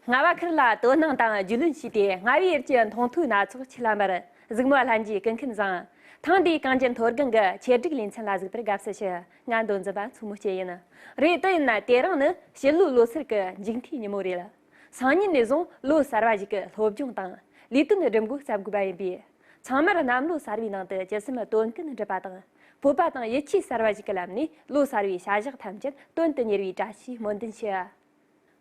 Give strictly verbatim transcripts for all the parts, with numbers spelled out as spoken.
རྔ་བ་ཁུལ་ལ་དོ་སྣང་དང་རྒྱུས་ལོན་བྱས་ཏེ། རྔ་བའི་ཡུལ་གྱི་མཐོང་ཐོས་སྣ་ཚོགས་ཁྱེད་ལ་འབར། གཟིགས་མོ་བ་ལྷན་རྒྱས་སྐུ་ཁམས་བཟང་། ཐེངས་འདིའི་གངས་ཅན་མཐོ་སྒང་གི་ཆེད་སྒྲིག་ལེ་ཚན་ལ་གཟིགས་པར་དགའ་བསུ་ཞུ། ང་མདོ་འཛིན་པ་མཚོ་མོ་སྐྱིད་ཡིན། རེད། དེ་ཡིན་ན་དེ་རིང་ནི་ཕྱི་ལོའི་ལོ་སར་གྱི་མཇུག་མཐའི་ཉིན་མོ་རེད། སང་ཉིན་ནས་བཟུང་ལོ་གསར་བ་ཞིག་གི་སློབ་སྦྱོང་དང་ལས་དོན་སྒྲུབ་འགོ་བརྩམ་དགོས་པ་ཡིན་པས། ཚང་མར་གནམ་ལོ་གསར་བའི་ནང་དུ་ཅི་བསམ་དོན་ཀུན་འགྲུབ་པ་དང་། སྤོབས་པ་དང་ཡིད་ཆེས་གསར་བ་ཞིག་གི་ལམ་ནས་ལོ་གསར་བའི་བྱ་གཞག་ཐམས་ཅད་དོན་དུ་གཉེར་བའི་བཀྲ་ཤིས་སྨོན་འདུན་ཞུ།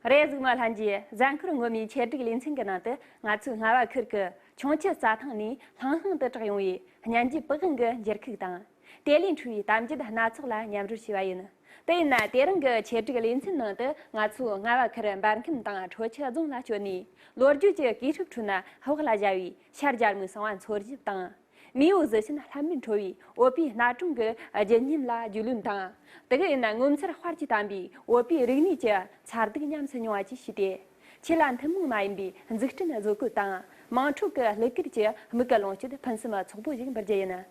རེད། གཟིགས་མོ་བ་ལྷན་རྒྱས། གཟའ་འཁོར་སྔོན་མའི་ཆེད་སྒྲིག་ལེ་ཚན་གྱི་ནང་དུ་ང་ཚོའི་རྔ་བ་ཁུལ་གྱི་ཁྱུང་ཆུ་རྩྭ་ཐང་ནས་ལྷང་ལྷང་དུ་གྲགས་ཡོང་བའི་སྙན་འཇེབས་པི་ཝང་གི་འགྱུར་ཁུག་དང་། དེ་ལས་འཕྲོས་པའི་གཏམ་རྒྱུད་སྣ་ཚོགས་ལ་མཉམ་རོལ་བྱས་པ་ཡིན། དེ་ཡིན་ན་དེ་རིང་གི་ཆེད་སྒྲིག་ལེ་ཚན་ནང་དུ་ང་ཚོས་རྔ་བ་ཁུལ་འབར་ཁམས་དང་ཁྲོ་ཆུ་རྫོང་ལ་བསྐྱོད་ནས། ལོ་རྒྱུས་ཀྱི་གོས་ཧྲུབ་ཁྲོད་ན་ཕུ་བག་ལ་བཞག་པའི་ཤར་རྒྱལ་མོའི་གསང་བ་འཚོལ་ཞིབ་དང་། མེས་པོའི་གཟི་བྱིན་ལྷམ་མེར་འཕྲོ་བའི་བོད་པའི་གནའ་གྲོང་གི་བརྗིད་ཉམས་ལ་རྒྱུས་ལོན་དང་། དེ་ག་ཡིན་ན་ངོ་མཚར་དཔལ་གྱིས་བསྟན་པའི་བོད་པའི་རིག་གནས་ཀྱི་མཚར་སྡུག་ཉམས་སུ་མྱོང་བ་བཅས་བྱས་ཏེ། ཆོས་ལ་ཐུན་མོང་མ་ཡིན་པའི་འཛུགས་སྐྲུན་བཟོ་བཀོད་དང་། དམངས་ཁྲོད་ཀྱི་གླུ་གར་གྱི་དམིགས་ཀྱི་ལོངས་སྤྱོད་ཕུན་སུམ་ཚོགས་པོ་ཞིག་འབུལ་རྒྱུ་ཡིན།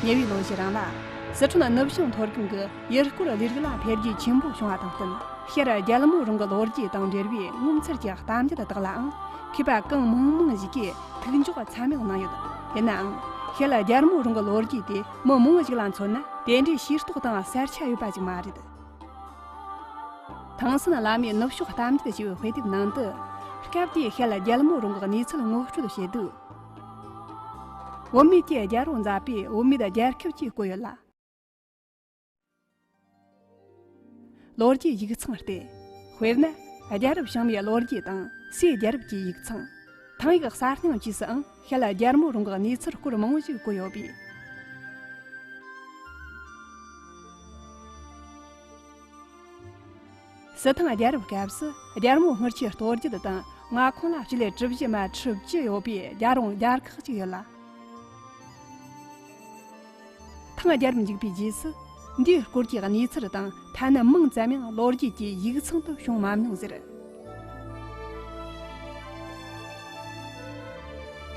ཉེ་བའི་ལོ་ཤས་རིང་ལ། སི་ཁྲོན་ནུབ་བྱང་མཐོ་སྒང་གི་ཡུལ་སྐོར་ལས་རིགས་ལ་འཕེལ་རྒྱས་ཆེན་པོ་བྱུང་བ་དང་བསྟུན། ཤར་རྒྱལ་མོ་རོང་གི་ལོ་རྒྱུས་དང་འབྲེལ་བའི་ངོ་མཚར་གྱི་གཏམ་རྒྱུད་དག་ལའང་མཁས་པ་གང་མང་མང་ཞིག་གིས་ཐུགས་འཇོག་ཚད་མེད་གནང་ཡོད། ཡིན་ནའང་། ཤར་རྒྱལ་མོ་རོང་གི་ལོ་རྒྱུས་དེ་མི་མང་བོ་ཞིག་ལ་མཚོན་ན་དེ་འདྲའི་ཤེས་རྟོགས་དང་གསལ་ཆ་ཡོད་པ་ཞིག་མ་རེད། ཐང་སན་བླ་མའི་ནུབ་ཕྱོགས་གཏམ་རྒྱུད་ཞེས་པའི་དཔེ་དེབ་ནང་དུ། སྐབས་དེའི་ཤར་རྒྱལ་མོ་རོང་གི་གནས་ཚུལ་ངོ་སྤྲོད་བྱས་འདུག་བུད་མེད་ཀྱི་རྒྱལ་པོ་མཛད་པས་བུད་མེད་རྒྱལ་ཁབ་ཅེས་བཀོད་ཡོད་ལ། ལོ་རྒྱུས་ཡིག་ཚང་སྟེ། དཔེར་ན། རྒྱལ་རབས་བྱང་མའི་ལོ་རྒྱུས་དང་སའི་རྒྱལ་རབས་ཀྱི་ཡིག་ཚང་། ཐང་ཡིག་གསར་རྙིང་བཅས་སུའང་ཤར་རྒྱལ་མོ་རོང་གི་གནས་ཚུལ་སྐོར་མང་བོ་ཞིག་བཀོད་ཡོད་པས། སི་ཐང་རྒྱལ་རབས་སྐབས་སུ་རྒྱལ་མོ་དངུལ་ཆུའི་གཏོར་རྒྱུད་དང་མངའ་ཁོངས་ལ་སྤྱི་ལེ་གྲུ་བཞི་མ་ཁྲི་བཅུ་ཡོད་པའི་རྒྱལ་རོང་རྒྱལ་ཁག་ཅིག་ཡོད་ལ། ཐང་རྒྱལ་རབས་མཇུག་པའི་རྗེས་སུ། འདིའི་སྐོར་གྱི་གནས་ཚུལ་དང་ཐ་སྣད་མང་ཙམ་ཡང་ལོ་རྒྱུས་ཀྱི་ཡིག་ཚང་དུ་བྱུང་མ་མྱོང་ཟེར།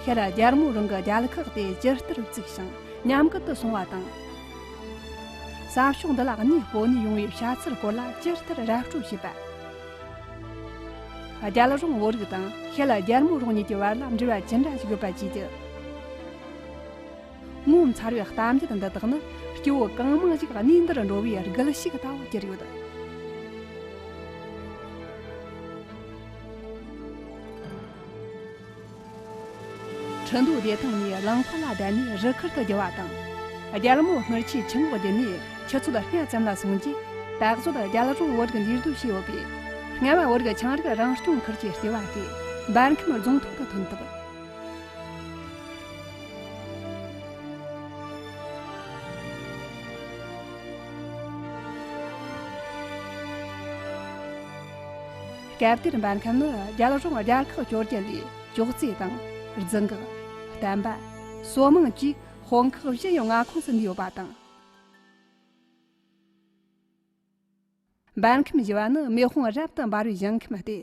ཤར་རྒྱལ་མོ་རང་གི་རྒྱལ་ཁག་དེ་ཇི་ལྟར་བཙུགས་ཤིང་ཉམས་རྒུད་དུ་སོང་བ་དང་། ས་ཕྱོགས་འདི་ལ་གནས་སྤོ་ནས་ཡོང་བའི་བྱ་ཚུལ་སྐོར་ལ་ཇི་ལྟར་ར་སྤྲོད་བྱས་པ། རྒྱལ་རོང་བོད་རིགས་དང་ཤར་རྒྱལ་མོ་རང་གཉིས་ཀྱི་བར་ལ་འབྲེལ་བ་ཅི་འདྲ་ཞིག་ཡོད་པ་བཅས་ཀྱི། ངོ་མཚར་བའི་གཏམ་རྒྱུད་འདི་དག་ནི་སྐྱེ་བོ་གང་མང་ཞིག་གནས་འདིར་འགྲོ་བའི་རྒུད་ཤུགས་ལྟ་བུར་གྱུར་ཡོད། ཁྲི་འདུ་བདེ་ཐང་ནས་རླངས་འཁོར་ལ་བསྡད་ནས་རི་ཁུལ་དུ་རྒྱུ་བ་དང་། རྒྱལ་མོ་དངུལ་ཆུའི་ཆུ་ངོགས་བརྒྱུད་ནས་ཆུ་ཚོད་ལྔ་ཙམ་ལ་སོང་རྗེས། ད་གཟོད་རྒྱལ་རོང་བོད་རིགས་འདུས་སྡོད་བྱས་ཡོད་པས། རྔ་བ་བོད་རིགས་ཆའང་རིགས་རང་སྐྱོང་ཁུལ་གྱི་ལྟེ་བ་སྟེ། འབར་ཁམས་རྫོང་ཐོག་ཏུ་ཐོན་ཐུབ། སྐབས་དེར་འབར་ཁམས་ནི་རྒྱལ་རོང་རྒྱལ་ཁག་བཅོ་བརྒྱད་ལས་ཅོག་ཙེ་དང་། རྫི་འགག་བསྟན་པ། སོ་མང་བཅས་དཔོན་ཁག་བཞི་ཡི་མངའ་ཁོངས་སུ་འདུས་ཡོད་པ་དང་། འབར་ཁམས་ཞེས་པ་ནི་མེ་དཔུང་རབ་ཏུ་འབར་བའི་ཞིང་ཁམས་ཏེ།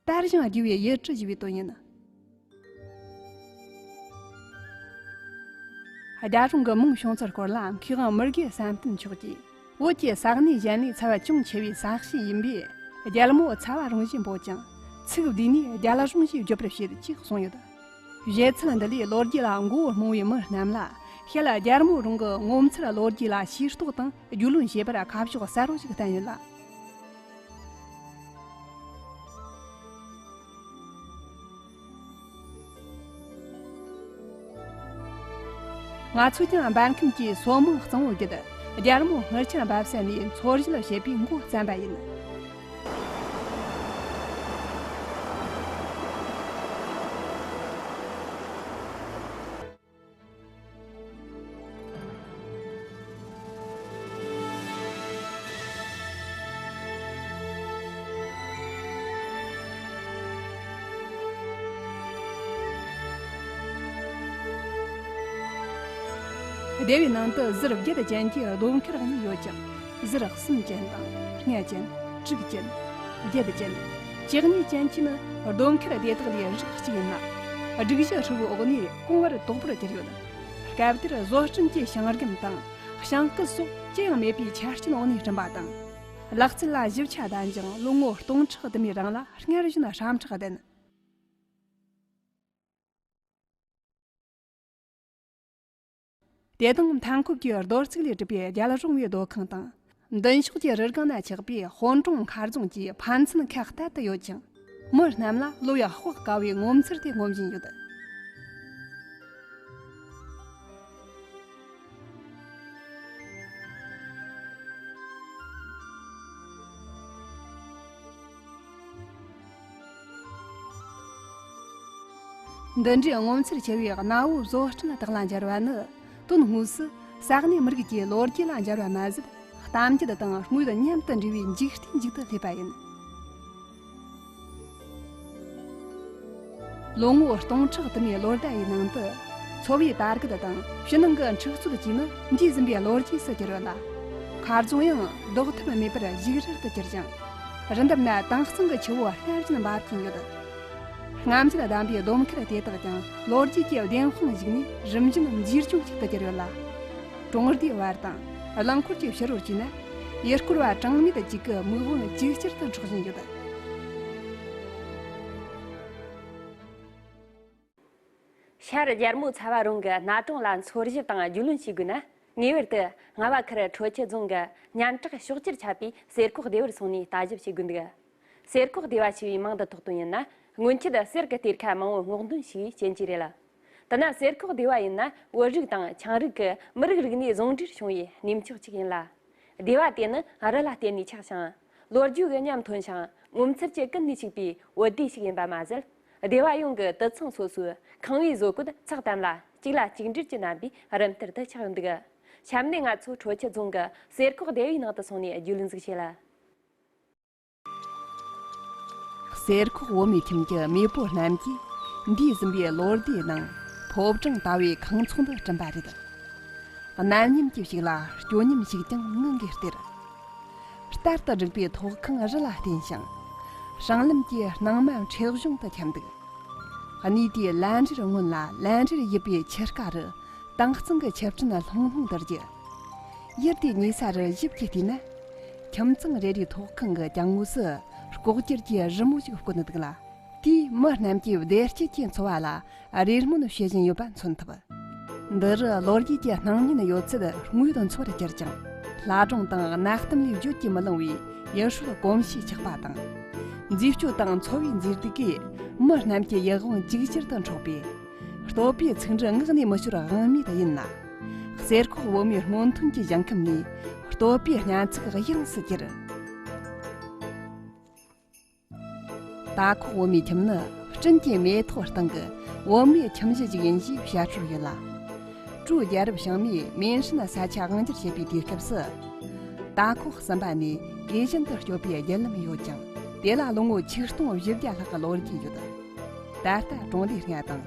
དར་ཞིང་རྒྱས་པའི་ཡུལ་གྲུ་ཞེས་པའི་དོན་ཡིན། རྒྱལ་རོང་གི་མིང་བྱུང་ཚུལ་སྐོར་ལ་མཁས་དབང་མི་དགེ་བསམ་གཏན་མཆོག་གིས། བོད་ཀྱི་ས་གནས་གཞན་ལས་ཚ་བ་ཅུང་ཆེ་བའི་ས་གཤིས་ཡིན་པས། རྒྱལ་མོ་ཚ་བ་རོང་ཞེས་འབོད་ཅིང་། ཚིག་བསྡུས་ནས་རྒྱལ་རོང་ཞེས་བརྗོད་པར་བྱེད་ཅེས་གསུངས་ཡོད། བཞེད་ཚུལ་འདི་ལས་ལོ་རྒྱུས་ལ་མགོ་བོ་རྨོངས་པའི་མི་རྣམས་ལ་ཤར་རྒྱལ་མོ་རོང་གི་ངོ་མཚར་ལོ་རྒྱུས་ལ་ཤེས་རྟོགས་དང་རྒྱུས་ལོན་བྱེད་པར་ཁ་ཕྱོགས་གསལ་བོ་ཞིག་བསྟན་ཡོད་ལ། ང་ཚོས་ཀྱང་འབར་ཁམས་ཀྱི་སོ་མང་གཙང་བོ་བརྒྱུད། རྒྱལ་མོ་དངུལ་ཆུ་འབབ་ས་ནས་འཚོ་བཞེས་བྱེད་པའི་འགོ་བརྩམས་པ་ཡིན། སྡེ་བའི་ནང་དུ་ཟུར་བརྒྱད་ཅན་གྱི་སྡོད་མཁར་གཉིས་ཡོད་ཅིང་། ཟུར་གསུམ་ཅན་དང་། ལྔ་ཅན། དྲུག་ཅན། བརྒྱད་ཅན། བཅུ་གཉིས་ཅན་བཅས་ནི་སྡོད་མཁར་དེ་དག་ལས་རིགས་གཅིག་ཡིན་ལ། སྒྲིག་གཞི་ཧྲིལ་བོའི་འོག་ནས་གོང་བར་དོག་པོར་གྱུར་ཡོད། སྐབས་དེར་བཟོ་སྐྲུན་གྱི་བྱང་རྒྱུམ་དང་བྱང་སྐུད་སོགས་ཅི་ཡང་མེད་པའི་ཆ་རྐྱེན་འོག་ནས་བསྐྲུན་པ་དང་། ལག་རྩལ་ལ་ཞིབ་ཆ་ལྡན་ཅིང་ལོ་ངོ་སྟོང་ཕྲག་དུ་མའི་རིང་ལ་སྔར་བཞིན་ཧྲམ་ཁྲག་ལྡན། དེ་དང་མཐའ་འཁོབ་ཀྱི་རྡོ་བརྩིགས་ལས་གྲུབ་པའི་རྒྱལ་རོང་བའི་སྡོད་ཁང་དང་། མདུན་ཕྱོགས་ཀྱི་རི་སྒང་ན་ཆགས་པའི་དཔོན་གྲོང་མཁར་རྫོང་བཅས་ཕན་ཚུན་ཁ་གཏད་དུ་ཡོད་ཅིང་། མི་རྣམས་ལ་ལོ་ཡག་དཔག་དཀའ་བའི་ངོ་མཚར་དེ་ངོམ་བཞིན་ཡོད། འདི་འདྲའི་ངོ་མཚར་ཆེ་བའི་གནའ་བོའི་བཟོ་སྐྲུན་དག་ལ་མཇལ་བ་ནི། དོན་དངོས་སུ་ས་གནས་མི་རིགས་ཀྱི་ལོ་རྒྱུས་ལ་མཇལ་བ་མ་ཟད། གཏམ་རྒྱུད་དང་དངོས་དང་མཉམ་དུ་འབྲེལ་བའི་འཇིག་རྟེན་འཇུག་ཏུ་སླེབས་པ་ཡིན། ལོ་ངོ་སྟོང་ཕྲག་དུ་མའི་ལོ་ཟླ་ཡི་ནང་དུ། འཚོ་བའི་དར་རྒུད་དང་ཕྱི་ནང་གི་འཁྲུག་རྩོད་བཅས་ནི་འདས་ཟིན་པའི་ལོ་རྒྱུས་སུ་གྱུར་ཡོད་ལ། མཁར་རྫོང་ཡང་ལྡོག་ཐབས་མེད་པར་བཞུགས་རར་དུ་གྱུར་ཅིང་། རི་འདབས་ན་དྭངས་གཙང་གི་ཆུ་བོ་སྔར་བཞིན་འབབ་ཀྱིན་ཡོད། རྔམ་བརྗིད་ལྡན་པའི་སྡོད་མཁར་དེ་དག་ཀྱང་ལོ་རྒྱུས་ཀྱི་བདེན་དཔང་བཞུགས་ནས་རིམ་བཞིན་མཛེས་ལྗོངས་ཤིག་ཏུ་གྱུར་ཡོད་ལ། གྲོང་སྡེའི་བར་དང་རླངས་འཁོར་གྱི་ཕྱི་རོལ་བཅས་ན། ཡུལ་སྐོར་བ་གྲངས་མེད་ཅིག་གི་མིག་དབང་ཇེ་ཆེར་དུ་འཕྲོག་བཞིན་ཡོད། ཤར་རྒྱལ་མོ་ཚ་བ་རོང་གི་གནའ་གྲོང་ལ་འཚོལ་ཞིབ་དང་རྒྱུས་ལོན་བྱེད་དགོས་ན། ངེས་པར་དུ་རྔ་བ་ཁུལ་ཁྲོ་ཆུ་རྫོང་གི་སྙན་གྲགས་ཕྱོགས་བཅུར་ཁྱབ་པའི་གསེར་ཁོག་སྡེ་བར་སོང་ནས་ལྟ་ཞིབ་བྱེད་དགོས་འདུག། གསེར་ཁོག་སྡེ་བ་ཞེས་པའི་མིང་དུ་ཐོགས་དོན་ཡིན་ན། སྔོན་ཆད་གསེར་གྱི་གཏེར་ཁ་མང་བོ་སྔོག་འདོན་བྱས་པའི་རྐྱེན་གྱིས་རེད་ལ། དེ་ན་གསེར་ཁོག་སྡེ་བ་ཡིན་ན་བོད་རིགས་དང་ཆའང་རིགས་ཀྱི་མི་རིགས་རིག་གནས་ཟུང་འབྲེལ་བྱུང་བའི་གནས་མཆོག་ཅིག་ཡིན་ལ། སྡེ་བ་དེ་ནི་རི་ལ་བརྟེན་ནས་ཆགས་ཤིང་། ལོ་རྒྱུས་ཀྱི་ཉམས་ཐོན་ཞིང་ངོ་མཚར་གྱིས་ཀུན་ནས་འཁྱུད་པའི་བོད་སྡེ་ཞིག་ཡིན་པ་མ་ཟད། སྡེ་བ་ཡོངས་ཀྱི་དུད་ཚང་སོ་སོའི་ཁང་བའི་བཟོ་བཀོད་ཚགས་དམ་ལ་གཅིག་ལ་གཅིག་འབྲེལ་གྱི་རྣམ་པའི་རིམ་བསྟར་དུ་ཆགས་ཡོད་འདུག། གཤམ་ནས་ང་ཚོ་ཁྲོ་ཆུ་རྫོང་གི་གསེར་ཁོག་སྡེ་བའི་ནང་དུ་སོང་ནས་རྒྱུས་ལོན་ཟིག་བྱེད་ལ། གསེར་ཁོག་བོད་མིའི་ཁྱིམ་གྱི་མེས་པོ་རྣམས་ཀྱིས་འདས་ཟིན་པའི་ལོ་ཟླའི་ནང་ཕོ་བྲང་ལྟ་བུའི་ཁང་ཚོགས་འདི་བསྐྲུན་པ་རེད། རྣམ་སྨིན་གྱི་ཕྱུགས་ལ་སྐྱོ་ཉམས་ཤིག་ཀྱང་ངང་གིས་སྟེར། རྟ་ལྟར་བསྒྲིགས་པའི་ཐོག་ཁང་རི་ལ་བརྟེན་ཞིང་། སྲང་ལམ་གྱི་སྣང་མ་འཁྲིལ་གཞོང་དུ་ཁྱབ་འདུག། གནས་དེའི་ལན་རེར་སྔོན་ལ་ལན་རེར་ཡིབ་པའི་ཆུ་རྐ་རུ་དྭངས་གཙང་གི་ཆུ་ཕྲན་ལྷུང་ལྷུང་དུ་རྒྱུ། ཡུལ་དེའི་ཉེ་ས་རུ་ཞིབ་ཀྱིས་བལྟས་ན། ཁྱིམ་ཚང་རེ་རེའི་ཐོག་ཁང་གི་གྱང་ངོས་སུ་ལྐོག་གྱུར་གྱི་རི་མོ་ཞིག་བརྐོས་ནས་འདུག་ལ། དེས་མི་རྣམས་ཀྱི་བདེ་སྐྱིད་ཀྱི་འཚོ་བ་ལ་རེ་སྨོན་བྱེད་བཞིན་ཡོད་པ་མཚོན་ཐུབ། འདི་རུ་ལོ་རྒྱུས་ཀྱི་སྣང་བརྙན་ཡོད་ཚད་དངོས་དུ་འཚོ་བར་གྱུར་ཅིང་། ལྷ་སྒྲུང་དང་གནའ་གཏམ་ལས་བརྗོད་ཀྱིས་མི་ལང་བའི་ཡུལ་སྲོལ་གོམས་གཤིས་ཆགས་པ་དང་། མཛེས་སྤྱོད་དང་འཚོ་བའི་མཛེས་སྡུག་གིས་མི་རྣམས་ཀྱི་ཡིད་དབང་ཅིག་ཅར་དུ་འཕྲོག་པས། བསྟོད་པའི་ཚིག་འབྲུ་ངག་ནས་མི་ཤོར་དབང་མེད་ཡིན་ལ། གསེར་ཁོག་བོད་མིའི་སྔོན་ཐོན་གྱི་ཞིང་ཁམས་ནས་བསྟོད་པའི་སྙན་ཚིག་དབྱངས་སུ་གྱེར། རྟ་ཁོག་བོད་མིའི་ཁྱིམ་ནི་སྤྲིན་གྱི་མེ་ཏོག་སྟེང་གི་བོད་མིའི་ཁྱིམ་གཞི་ཞིག་ཡིན་ཞེས་བཤད་སྲོལ་ཡོད་ལ། ཀྲུའུ་རྒྱལ་རབས་བྱང་མའི་མིན་ཧྲིན་ས་ཆ་དབང་སྒྱུར་བྱེད་པའི་དུས་སྐབས་སུ། རྟ་ཁོག་གསུམ་པ་ནས་དུས་གཞན་དུ་སྐྱོད་པའི་བརྒྱུད་ལམ་ཡོད་ཅིང་། དེ་ལ་ལོ་ངོ་ཆིག་སྟོང་བཞི་བརྒྱ་ལྷག་གི་ལོ་རྒྱུས་ཡོད། ད་ལྟ་གྲོང་སྡེ་ལྔ་དང་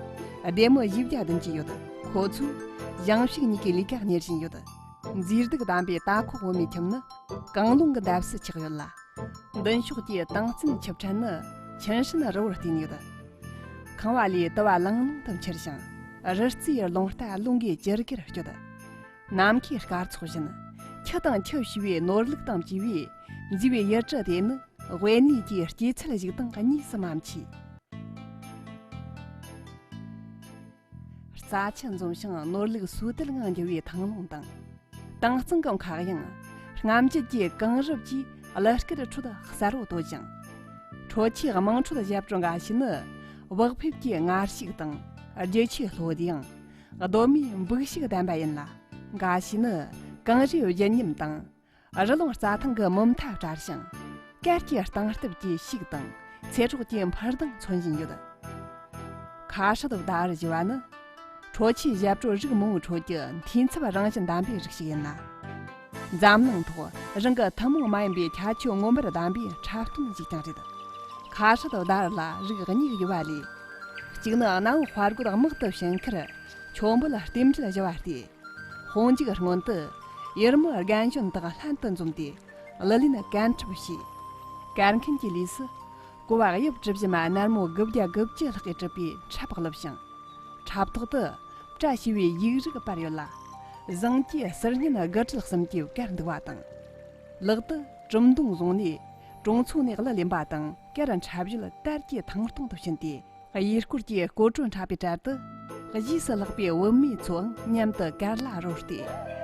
སྡེ་མི་བཞི་བརྒྱ་བདུན་ཅུ་ཡོད། ཁོ་ཚོས་ཞིང་ཕྱུགས་གཉིས་ཀའི་ལས་ཀ་གཉེར་བཞིན་ཡོད། མཛེས་སྡུག་ལྡན་པའི་རྟ་ཁོག་བོད་མིའི་ཁྱིམ་ནི་གངས་ལུང་གི་འདབས་སུ་ཆགས་ཡོད་ལ། མདུན་ཕྱོགས་ཀྱི་དྭངས་བཙན་ཆུ་ཕྲན་ནི་ཆུན་ཧྲན་རི་བོར་བརྟེན་ཡོད། ཁང་བ་ལས་དུ་བ་ལང་ལོང་དུ་འཕྱུར་ཞིང་། རི་རྩེའི་རླུང་རྟ་རླུང་གིས་ཇེ་དགེར་སྐྱོད། ནམ་མཁའི་སྐར་ཚོགས་བཞིན། ཁྱི་དང་ཁྱི་ཞེས་པའི་ནོར་ལུག་དང་བཅས་པས་མཛེས་པའི་ཡུལ་གྲུ་དེ་ནི་དབེན་གནས་ཀྱི་སྐྱེད་ཚལ་ཞིག་དང་གཉིས་སུ་མ་མཆིས། རྩྭ་ཆུ་འཛོམས་ཤིང་ནོར་ལུག་སོས་དལ་ངང་རྒྱུ་བའི་ཐང་ལུང་དང་། དྭངས་གཙང་གི་མཁའ་དབྱིངས། རྔམ་བརྗིད་ཀྱི་གངས་རི་བཅས་གླུ་སྐད་ཁྲོད་གསལ་བོ་བསྟོད་ཅིང་། ཁྲོ་ཆུའི་དམངས་ཁྲོད་ཞབས་བྲོ་འགའ་ཞིག་ནི་བག་ཕེབས་ཀྱི་ངར་ཤུགས་དང་རྒྱུ་ཆའི་ལྷོད་ཡངས། གདོད་མའི་འབུག་ཤུགས་ལྡན་པ་ཡིན་ལ། འགའ་ཞིག་ནི་གངས་རིའི་བརྗིད་ཉམས་དང་། རི་ཀླུང་རྩྭ་ཐང་གི་མུ་མཐའ་བཀྲ་ཞིང་། གར་གྱི་སྟེང་སྟབས་ཀྱི་ཤུགས་དང་ཚེ་སྲོག་གི་འཕུར་ལྡིང་མཚོན་བཞིན་ཡོད། ཁ་ཧྲལ་བརྡ་ར་ཞེས་པ་ནི། ཁྲོ་ཆུའི་ཞབས་བྲོ་རིགས་མང་བོའི་ཁྲོད་ཀྱི་འཐུས་ཚབ་རང་བཞིན་ལྡན་པའི་རིགས་ཤིག་ཡིན་ལ། འཛམ་གླིང་ཐོག་རང་གི་ཐུན་མོང་མ་ཡིན་པའི་ཁྱད་ཆོས་མངོན་པར་ལྡན་པའི་འཁྲབ་སྟོན་ཞིག་ཀྱང་རེད། ཁ་ཧྲལ་བརྡ་ར་ལ་རིགས་གཉིས་ཡོད་པ་ལས། གཅིག་ནི་གནའ་བོའི་དཔའ་རྒོད་དམག་ཏུ་བྱིན་མཁར་ཆོ་འབོད་རྟེན་འབྲེལ་ཞུ་བ་སྟེ། དཔུང་འཇུག་སྔོན་དུ་ཡུལ་མི་རྒན་གཞོན་དག་ལྷན་དུ་འཛོམས་ཏེ་གླུ་ལེན་གར་འཁྲབ་བྱས། གར་མཁན་གྱི་ལུས་སུ་གོ་བ་དབྱིབས་གྲུ་བཞི་མ་ནར་མོ་དགུ་བརྒྱ་དགུ་བཅུ་ལྷག་གིས་གྲུབ་པའི་འཁྲབ་བཀླུབས་ཤིང་། འཁྲབ་ཐོག་ཏུ་བཀྲ་ཤིས་པའི་ཡིག་རིགས་སྤར་ཡོད་ལ། བཟང་གི་ཟུར་བརྙན་དགུ་སྒྲིལ་གསུམ་གྱིས་བཀར་འདུག་པ་དང་། ལག་ཏུ་གྲུ་མདུང་བཟུང་ནས་གྲོང་ཚོ་ནས་གླུ་ལེན་པ་དང་། གར་འཁྲབ་ཡུལ་དར་གྱི་ཐང་སྟོང་དུ་ཕྱིན་ཏེ། གཡས་སྐོར་གྱི་སྐོར་བྲོ་འཁྲབ་པའི་གྲལ་དུ། གཞིས་སུ་ལྷགས་པའི་བུད་མེད་ཚོའང་མཉམ་དུ་གར་ལ་རོལ་ཏེ་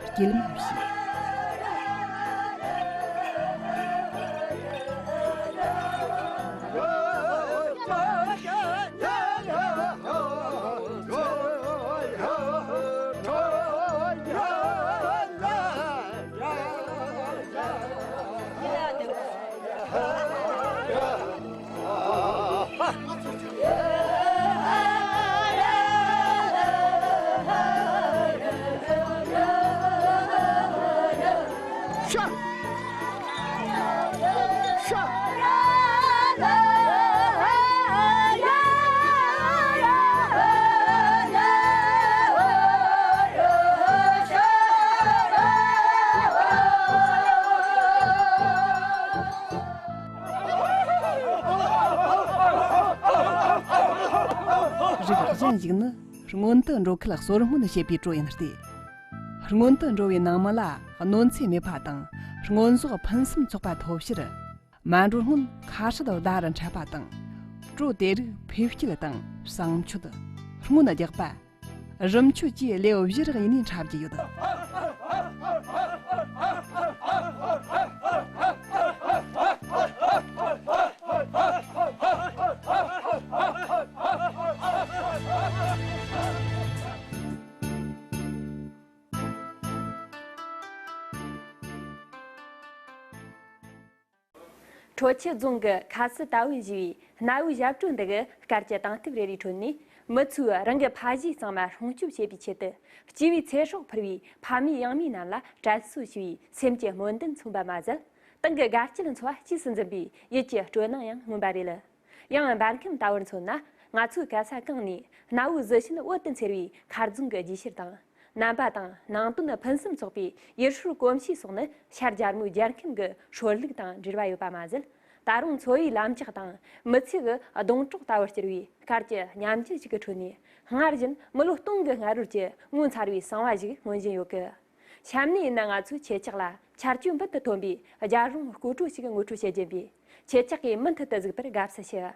སྐྱེལ་མ་བྱས། རིགས་གཞན་ཞིག་ནི་སྔོན་དུ་འགྲོ་ཁུལ་གསོལ་སྨོན་བྱེད་པའི་བྲོ་ཡིན་ཏེ། སྔོན་དུ་འགྲོ་བའི་ནང་མི་ལ་གནོད་འཚེ་མེད་པ་དང་། སྔོན་ཟོག་ཕུན་སུམ་ཚོགས་པ་ཐོབ་ཕྱིར། མ་འགྲོ་སྔོན་ཁ་ཧྲལ་བརྡ་རུ་འཁྲབ་པ་དང་། བྲོ་དེ་རིགས་ཕེབས་སྐྱེལ་དང་བསང་མཆོད། སྔོན་རྒྱག་པ། རིམ་མཆོད་བཅས་ལེའུ་བཞི་རེ་ཡིན་ནས་འཁྲབ་ཀྱི་ཡོད། ཁྲོ་ཆུ་རྫོང་གི་ཁ་སི་ཏཱ་བུན་ཞེས་པའི་གནའ་བོའི་ཞབས་བྲོ་འདི་གི་སྐར་གྱི་དེང་སྐབས་རེ་རེའི་ཁྲོད་ནས་མི་ཚོས་རང་གི་ཕ་གཞིས་གཙང་མ་སྲུང་སྐྱོབ་བྱེད་པའི་ཆེད་དུ། སྐྱེས་པའི་ཚེ་སྲོག་ཕུལ་བའི་ཕ་མེས་ཡང་མེས་རྣམས་ལ་དྲན་གསོ་ཞུ་བའི་སེམས་ཀྱི་སྨོན་འདུན་མཚོན་པ་མ་ཟད། ཏང་གི་དགའ་སྐྱིད་འཚོ་བ་གཅེས་སུ་འཛིན་པའི་ཡིད་ཀྱི་སྤྲོ་སྣང་ཡང་མངོན་པ་རེད། ཡང་འབར་ཁམས་ལྟ་བུར་མཚོན་ན། ང་ཚོའི་ག་ས་གང་ནས་གནའ་བོའི་གཟི་བྱིན་འོད་དུ་འཚེར་བའི་མཁར་རྫོང་གི་རྗེས་ཤུལ་དང་། རྣམ་པ་དང་ནང་དོན་ཕུན་སུམ་ཚོགས་པའི་ཡུལ་སྲོལ་གོམས་གཤིས་སོགས་ནི་ཤར་རྒྱལ་མོའི་རྒྱལ་ཁམས་ཀྱི་སྲོལ་ལུགས་དང་འབྲེལ་བ་ཡོད་པ་མ་ཟད། ད་རུང་འཚོ་བའི་ལམ་ལྕགས་དང་མི་ཚེ་གི་སྡོང་གྲོགས་ལྟ་བུར་གྱུར་བའི་གར་གྱི་ཉམས་འགྱུར་ཞིག་གི་ཁྲོད་ནས། སྔར་བཞིན་མི་ལོ་སྟོང་གི་སྔ་རོལ་གྱི་ངོ་མཚར་བའི་གསང་བ་ཞིག་མངོན་བཞིན་ཡོད་གི། གཤམ་ནས་ཡིན་ན་ང་ཚོས་ཁྱེད་ཅག་ལ་ཆར་ཆུ་འབུར་དུ་ཐོན་པའི་རྒྱལ་རོང་སྐོར་བྲོ་ཞིག་ངོ་སྤྲོད་བྱེད་ཀྱིན་པས། ཁྱེད་ཅག་གིས་མུ་མཐུད་དུ་གཟིགས་པར་དགའ་བསུ་ཞུ།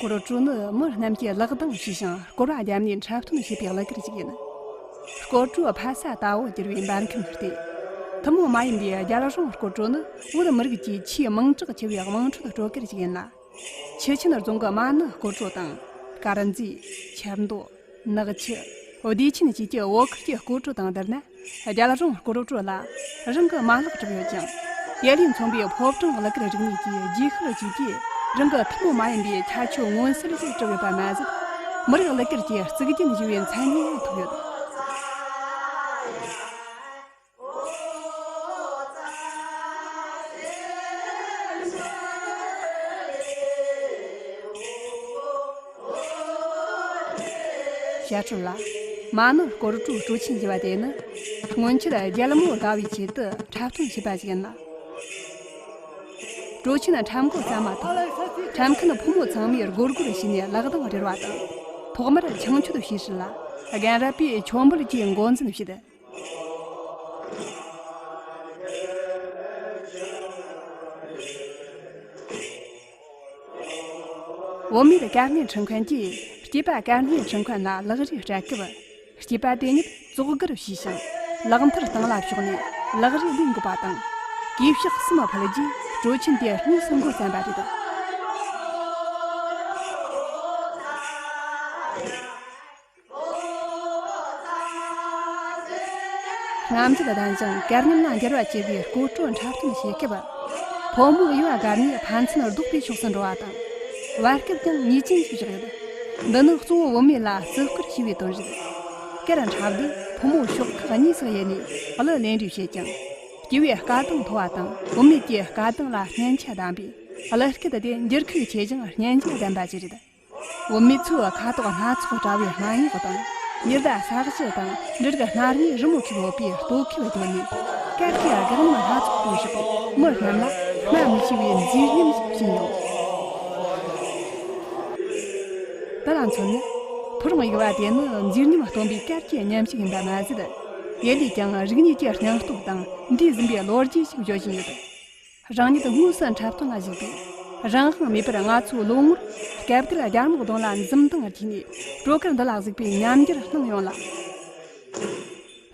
སྐོར་བྲོ་ནི་མི་རྣམས་ཀྱིས་ལག་གདང་ཞུས་ཤིང་སྐོར་བ་བརྒྱབ་ནས་འཁྲབ་སྟོན་བྱེད་པའི་གླུ་གར་ཞིག་ཡིན། སྐོར་བྲོ་ཕ་ས་དྭ་བོ་གྱུར་བའི་འབར་ཁམས་སྟེ། ཐུན་མོང་མ་ཡིན་པའི་རྒྱལ་རོང་སྐོར་བྲོ་ནི་བོད་མི་རིགས་ཀྱི་ཆེས་མིང་གྲགས་ཆེ་བའི་དམངས་ཁྲོད་སྤྲོ་གར་ཞིག་ཡིན་ལ། ཆུ་ཆེན་རྫོང་གི་མ་ཎི་སྐོར་བྲོ་དང་། དཀར་མཛེས། ཆབ་མདོ། ནག་ཆུ། བདེ་ཆེན་བཅས་ཀྱི་བོད་ཁུལ་གྱི་སྐོར་བྲོ་དང་བསྡུར་ན། རྒྱལ་རོང་སྐོར་བྲོ་ལ་རང་གི་མ་ལག་གྲུབ་ཡོད་ཅིང་། དེ་ལས་མཚོན་པའི་ཕོ་བྲང་གླུ་གར་རིག་གནས་ཀྱི་རྗེས་ཤུལ་བཅས་ཀྱིས་རང་གི་ཐུན་མོང་མ་ཡིན་པའི་ཁྱད་ཆོས་མངོན་གསལ་ཞིག་གྲུབ་ཡོད་པ་མ་ཟད། མི་རིགས་གླུ་གར་གྱི་གཙུག་རྒྱན་ཞེས་པའི་མཚན་སྙན་ཡང་ཐོབ་ཡོད། ཞྭ་ཁྲོད་ལ། མ་ཎི་སྐོར་བྲོའི་སྤྲོ་ཆེན་ཞེས་པ་དེ་ནི། སྔོན་ཆད་རྒྱལ་མོ་དགའ་བའི་ཆེད་དུ་འཁྲབ་སྟོན་བྱས་པ་ཞིག་ཡིན་ལ། སྤྲོ་ཆེན་འཁྲབ་མགོ་བརྩམས་མ་ཐག་འཁྲབ་མཁན་ཕོ་མོ་ཚང་མས་སྒོར་སྒོར་བྱས་ནས་ལག་གདང་སྦྲེལ་བ་དང་། ཐོག་མར་ཆང་མཆོད་བྱས་ཤུལ་ལ། རྒན་རབས་པས་མཆོད་འབུལ་གྱི་འགོ་འཛིན་བྱེད། བུད་མེད་གར་སྣེ་ཁྲིད་མཁན་གྱིས་སྐྱེས་པ་གར་སྣེ་ཁྲིད་མཁན་ལ་ལག་རིས་སྤྲད་སྐབས། སྐྱེས་པ་དེ་ཉིད་བཙོག་སྒར་བྱས་ཤིང་། ལག་མཐིལ་སྟེང་ལ་ཕྱོགས་ནས་ལག་རིས་ལེན་དགོས་པ་དང་། གུས་ཕྱག་གསུམ་ཕུལ་རྗེས་སྤྲོ་ཆེན་དེ་དངོས་སུ་འགོ་བརྩམས་པ་རེད། སྔ་འགྱུར་ལྡན་ཞིང་གར་ཉམས་ལ་འགྱུར་བ་ཆེ་བའི་སྐོར་བྲོ་འཁྲབ་སྟོན་བྱེད་སྐབས། ཕོ་མོ་གཡོ་བ་བརྒལ་ནས་ཕན་ཚུན་ལྡོག་པའི་ཕྱོགས་སུ་འགྲོ་བ་དང་། བར་སྐབས་ཀྱང་ཉེས་ཅན་ཞིག་བཞག་ཡོད། འདི་ནི་གཙོ་བོ་བུད་མེད་ལ་བརྩི་བཀུར་ཞུ་བའི་དོན་རེད། སྐད་འཕྲལ་དུ་ཕོ་མོ་ཕྱོགས་ཁག་གཉིས་སུ་དབྱེ་ནས་གླུ་ལེན་རེས་བྱེད་ཅིང་། སྐྱེ་བོའི་སྐད་གདངས་མཐོ་བ་དང་བུད་མེད་ཀྱི་སྐད་གདངས་ལ་སྙན་ཆ་ལྡན་པས། གླུ་སྐད་དེ་འགྱུར་ཁུག་ཆེ་ཞིང་སྙན་འཇེབས་ལྡན་པ་ཞིག་རེད། བུད་མེད་ཚོས་ཁ་དོག་སྣ་ཚོགས་བཀྲ་བའི་སྨན་གཡོག་དང་། ཉི་ཟླ་ས་གཞི་དང་འབྲུ་རིགས་སྣ་ལྔའི་རི་མོ་ཁེབས་ཡོད་པའི་ལྟོ་ཁེབས་བཏོན་ནས། སྐད་ཀྱི་སྒེག་ཉམས་སྣ་ཚོགས་སྟོན་ཞིང་། མི་རྣམས་ལ་སྨྲ་མི་ཤེས་པའི་མཛེས་ཉམས་ཤིག་སྦྱིན་ཡོད། འདི་ལ་མཚོན་ན། ཕོ་རོང་ཡིག་བ་དེ་ནི་མཛེས་ཉམས་སྟོན་པའི་སྐད་ཀྱི་ཉམས་ཤིག་ཡིན་པ་མ་ཟད། ཡུལ་ལས་ཀྱང་རིག་གནས་ཀྱི་སྙིང་སྟོབས་དང་འདྲེས་ཟིན་པའི་ལོ་རྒྱུས་ཤིག་བརྗོད་བཞིན་ཡོད། རང་ཉིད་དངོས་སུ་འཁྲབ་སྟོན་ལ་གཞིགས་པས། རང་དབང་མེད་པར་ང་ཚོའི་ལོ་ངོར་སྐབས་དེར་རྒྱ་རྨོག་གདོང་ལ་འཛུམ་མདངས་རྒྱས་ནས། སྤྲོ་གར་འདི་ལ་གཟིགས་པའི་ཉམས་འགྱུར་སྣང་ཡོང་ལ།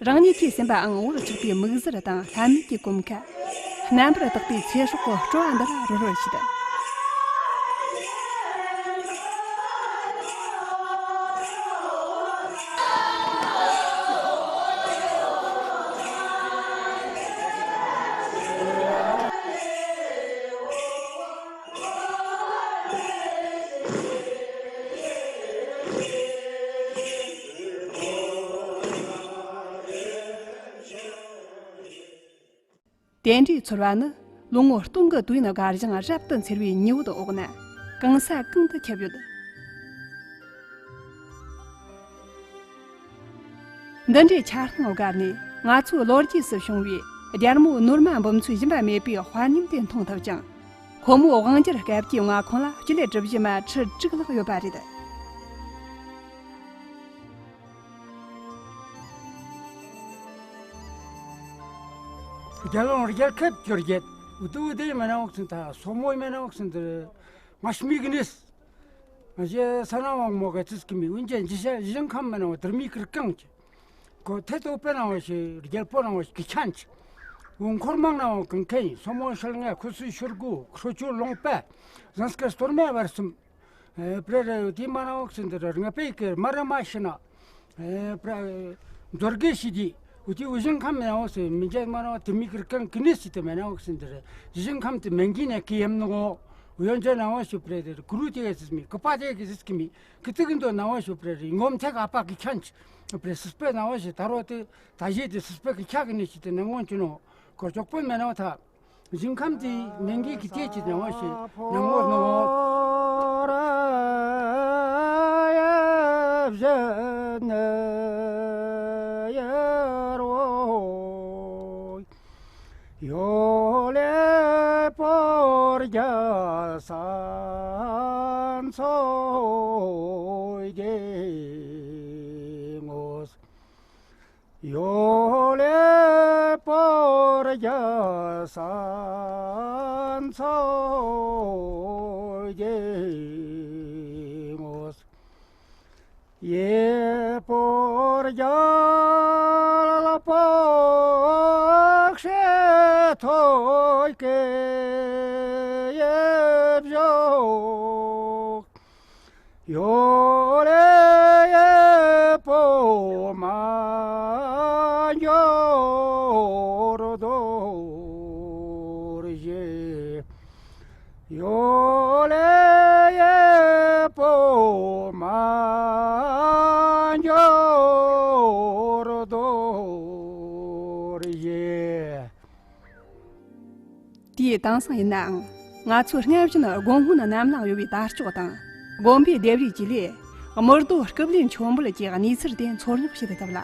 རང་ཉིད་ཀྱི་སེམས་པའང་བག་ཆགས་པའི་མིག་གཟུགས་དང་ལྷད་མེད་ཀྱི་གོམ་ཁ། རྣམ་པར་དག་པའི་ཚེ་སྲོག་གི་སྤྲོ་བ་འདི་ལ་རོལ་རོལ་བྱེད། དེ་འདྲའི་ཚོར་བ་ནི་ལོ་ངོ་སྟོང་གི་དུས་ཡུན་དགའ་ཞིང་རབ་ཏུ་འཚེར་བའི་ཉི་འོད་འོག་ན་གང་ས་གང་དུ་ཁྱབ་ཡོད། འདི་འདྲའི་ཆ་སྣང་བརྒལ་ནས་ང་ཚོའི་ལོ་རྒྱུས་སུ་བྱུང་བའི་རྒྱལ་མོ་ནོར་མ་འབུམ་ཚོའི་ཞུམ་པ་མེད་པའི་དཔའ་ཉམས་དེ་མཐོང་ཐུབ་ཅིང་། ཁོ་མོའི་དབང་སྒྱུར་སྐབས་ཀྱི་མངའ་ཁོངས་ལ་སྤྱི་ལེ་གྲུ་བཞི་མ་ཁྲི་དྲུག་ལྷག་ཡོད་པ་རེད། རྒྱལ་ཡོངས་རྒྱལ་ཁབ་བཅོ་བརྒྱད། འུ་དུ་དེ་མེ་ནང་འོག་སུན་ཐ་སོ་མོ་མེ་ནང་འོག་སུན་དུ་ང་ཤི་མི་གི་ནིས། ང་ཞེ་ས་ན་ཝང་མོ་ག་ཙིས་ཀི་མི་འུན་ཅན་ཇི་ཤ་ཇི་ཞང་ཁམ་མེ་ནང་འོག་དར་མི་ཀིར་ཀང་ཅི། ཁོ་ཐེ་ཏོ་པེ་ནང་འོག་ཤི་རྒྱལ་པོ་ནང་འོག་གི་ཆན་ཅི། འུ་འཁོར་མང་ནང་འོག་ཀུན་ཁེ་ཡིན་སོ་མོ་ཤལ་ངའི་ཁུ་སུའི་ཤུར་གུ་ཁྲོ་ཆུ་ལོང་པེ་ཟངས་ཀི་སྟོར་མེ་བར་གསུམ། ཨེ་པྲེ་རེ་དེ་མ་ནང་འོག་སུན་དུ་ར་ང་པེ་ཀེར་མ་ར་མ་ཤི་ན། ཨེ་པྲ་མཛོར་གེ་ཤི་དི་འུ་ཅི་འུ་ཞིང་ཁམ་ནང་འོག་སུ་མི་འཇལ་མ་ནང་འོག་དེ་མི་ཀིར་ཀང་ཀི་ནི་སི་དེ་མེ་ནང་འོག་སུན་དུ་ར་ཞིང་ཁམ་དེ་མེན་གི་ནས་ཀི་ཡམ་ནོ། འུ་ཡོན་ཅན་ནང་འོག་སུ་པྲེ་རེ་གུ་རུ་དེ་གེ་སིས་མི་ཀི་པ་དེ་གེ་སིས་ཀི་མི་ཀི་ཏི་གི་འདོ་ནང་འོག་སུ་པྲེ་རེ་ངོམ་ཐེག་ཨ་པ་ཀི་ཁན་ཅི་པྲེ་སིས་པེ་ནང་འོག་སུ་ད་རོ་དེ་ད་ཞེ་དེ་སིས་པེ་ཀི་ཁ་ཀི་ནི་སི་དེ་ནང་འོག་ཅི་ནོ་ཀོ་ཅོག་པོ་མེ་ནང་འོག་ཐ། ཞིང་ཁམས་དེ་ནན་གྱི་ཀི་ཐེ་ཅི་ནང་བ་ཞིག་ནང་ངོ་ནོ། ཡོ་ལེ་པོར་རྒྱ་ས་མཚོ་རྒྱལ་ངོ་། ཡོ་ལེ་པོར་རྒྱ་ས་མཚོ་རྒྱལ་ངོ་། ཡེ་པོར་རྒྱ་པོ་ཤེ་ཐོ་ཀེ་ཡེ་བཞོ། ཡོ་ལེ་ཡེ་པོ་མ་འགྱོ་རུ་དོར་ཞེ། ཡོ་ལེ་ཡེ་པོ་མ་འགྱོ་རུ་དོར་ཞེ། དེའི་དེང་སང་ཡིན་ནའང་། ང་ཚོ་སྔར་བཞིན་དགོན་སྔོན་གནམ་ལངས་གཡོ་བའི་དར་ལྕོག་དང་། དགོན་པའི་ལྡེབས་རིས་ཀྱི་ལས། དམུ་རྡོ་སྐུ་ལས་མཆོད་འབུལ་གྱི་གནས་ཚུལ་དེ་འཚོལ་སྙོག་བྱེད་ཐུབ་ལ།